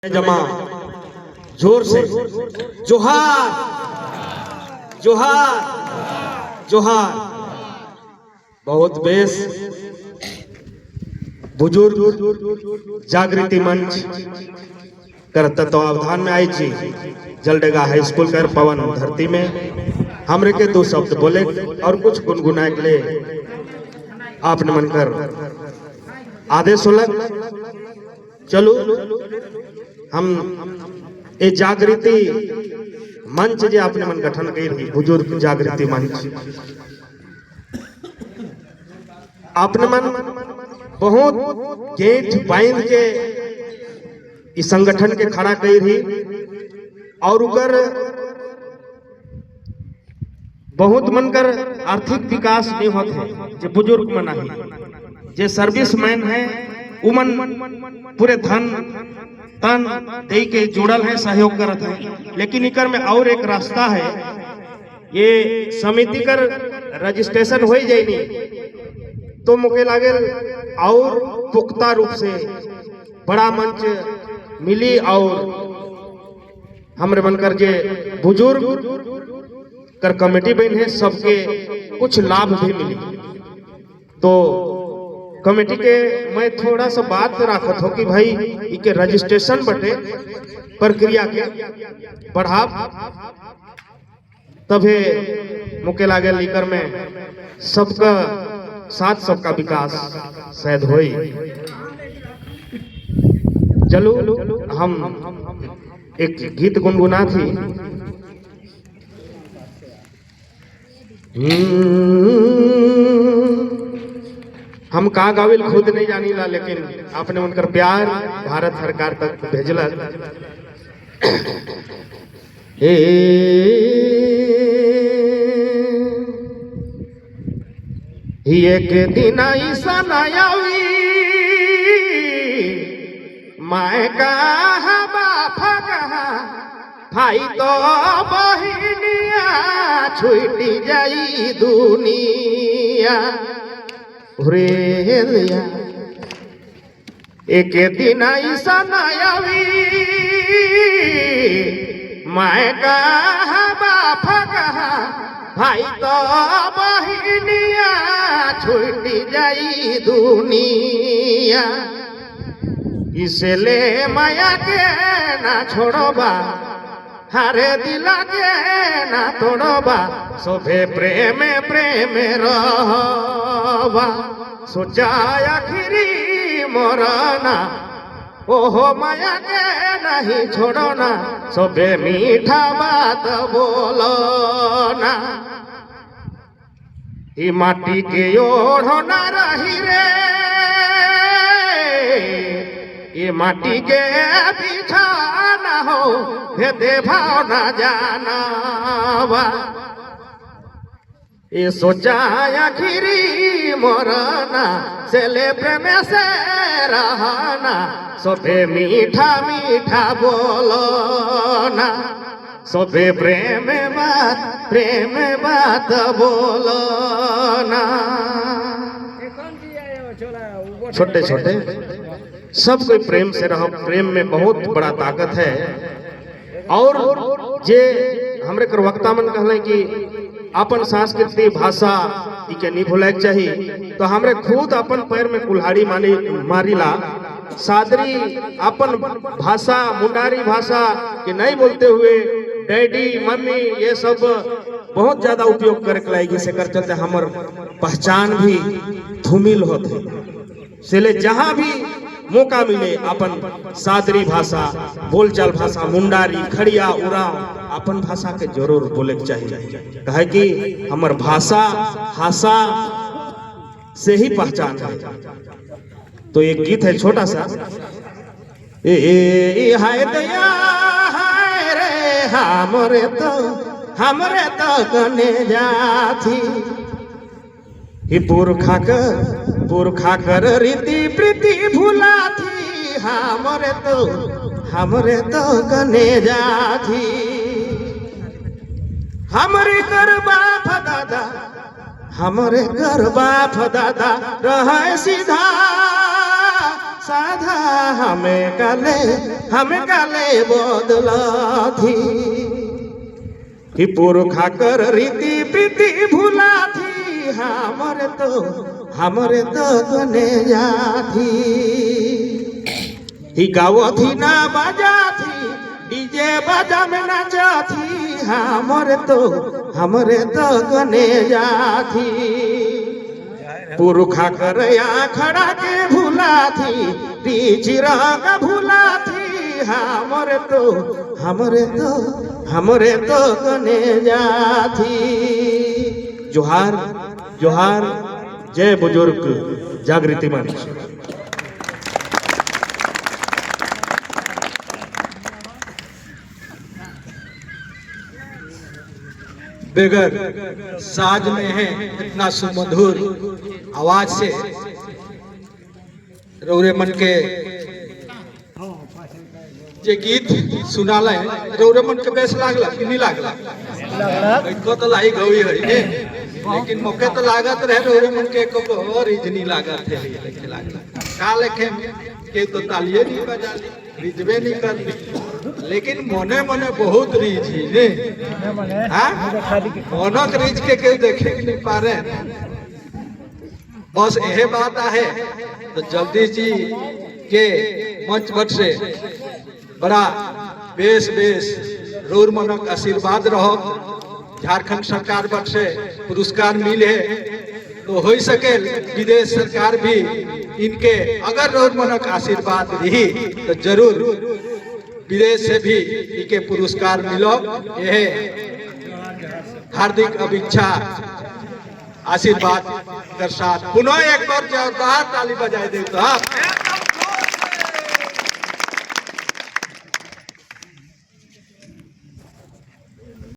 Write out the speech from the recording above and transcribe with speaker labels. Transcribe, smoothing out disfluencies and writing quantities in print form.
Speaker 1: जमा जोर से जोहार जोहार जोहार। बहुत बेस। बुजुर्ग जागृति मंच कर तत्वावधान में आई जी जलडेगा हाई स्कूल कर पवन धरती में हमरे के दो शब्द बोले और कुछ गुनगुनाए के लिए आपने मन कर आदेश होलक। चलो, हम ये जागृति मंच जे आपने मन गठन कर रही, बुजुर्ग जागृति मंच, आपने मन बहुत गेट बांध के इस संगठन के खड़ा कर रही और उकर बहुत मन कर आर्थिक विकास नहीं होते। जे बुजुर्ग मन है, जे सर्विस मैन है, उमन पूरे धन तन दे के जुड़ल है, सहयोग करत है, लेकिन इकर में और एक रास्ता है। ये समिति कर रजिस्ट्रेशन हो ही जाए नहीं तो मुके लागे और पुख्ता रूप से बड़ा मंच मिली और हमरे बनकर जे बुजुर्ग कर कमेटी बन है, सबके कुछ लाभ भी मिली। तो कमेटी के मैं थोड़ा सा बात रखत हो कि भाई, इके रजिस्ट्रेशन बटे प्रक्रिया के बढ़ाव, तभे मुके लागे लीकर में सबका साथ सबका विकास शायद होई। चलो, हम एक गीत गुनगुना थी। हम का गाविल खुद नहीं जानी ला, लेकिन आपने उनकर प्यार भारत सरकार तक भेजला। ए एक दिन ऐसा आवी, मैं कहा बाप कहा भाई तो बहिनिया, छूटी जाई दुनिया रे। एक दिन ऐसा आवी, मैं कहा बाप कहा भाई तो बहिनिया, छूटी जाई दुनिया। इसले माया के ना छोड़बा, हारे दिला के ना तोड़बा, शोभे प्रेम प्रेम रहबा। सोचा आखिरी मरना, ओहो माया के नहीं छोड़ो ना, शोभे मीठा बात बोलो ना। ई माटी के ओढ़ो ना रही रे, ये माटी के बिछाना हो, भेदे भावना जानावा। ये सोचा आखिरी मरना, सेले प्रेम से रहना, सोभे मीठा मीठा बोलो ना, सोभे प्रेम बात बोलो ना। छोटे छोटे सब कोई प्रेम से रहो, प्रेम में बहुत बड़ा ताकत है। और जे हमरे कर वक्ता मन कहले कि अपन संस्कृति भाषा इके नहीं भूले के चाहिए, तो हमरे खुद अपन पैर में कुल्हाड़ी मानी मारीला। सादरी अपन भाषा, मुंडारी भाषा के नहीं बोलते हुए डैडी मम्मी ये सब बहुत ज्यादा उपयोग करे के लागी से कर चलते हमर पहचान भी धूमिल होते। से जहां भी मौका मिले, अपन सादरी भाषा, बोलचाल भाषा, मुंडारी, खड़िया, उरांव, अपन भाषा के जरूर बोले के चाहिए। कहे कि हमर भाषा भाषा से ही पहचान है। तो एक गीत है छोटा सा। ए, ए हाय दया हाय रे, हमरे तो कने जाथी ही, पुरखा कर रीति प्रीति भुला थी, हमरे तो कने जाथी। हमरे कर बाप दादा, हमरे कर बाप दादा रहे सीधा। साधा हमें काले बदला थी कि पुरखा कर रीति प्रीति भुला थी हमरे तो गने जाथी। ही गावथी ना बाजाथी, डीजे बाजा में नाचथी, हमरे तो गने जाथी। पुरखा कर खड़ा के भुला थी, रीछ रंग भुला थी, हमरे तो गने जाथी। जोहार जोहार, जय बुजुर्ग जागृति मंच।
Speaker 2: बगैर साज में है इतना सुमधुर आवाज से रौरे मन के जे गीत सुनाले, रौरे मन के बेस लागला कि नहीं लागला? को तो लाई गई है ने, लेकिन मौके तो लागत रहे रौरे मन के को और रिझनी लागत है। लेके लागला का लेखे के तो तालिए नहीं बजा, रिझबे नहीं कर, लेकिन मने मने बहुत रिझी ने। हाँ, मनक रीझ के केहू देखे के नहीं पारे। बस यह बात है। तो जगदीश जी के मंच पर से बड़ा बेस बेस रोर मनक आशीर्वाद रहो। झारखंड सरकार पर से पुरस्कार मिले तो हो सके विदेश सरकार भी इनके अगर रोर मनक आशीर्वाद रही तो जरूर विदेश से भी इनके पुरस्कार मिलो। यह हार्दिक अभिक्षा आशीर्वाद कर साथ पुनः एक बार जोरदार ताली बजाई दे तो आप।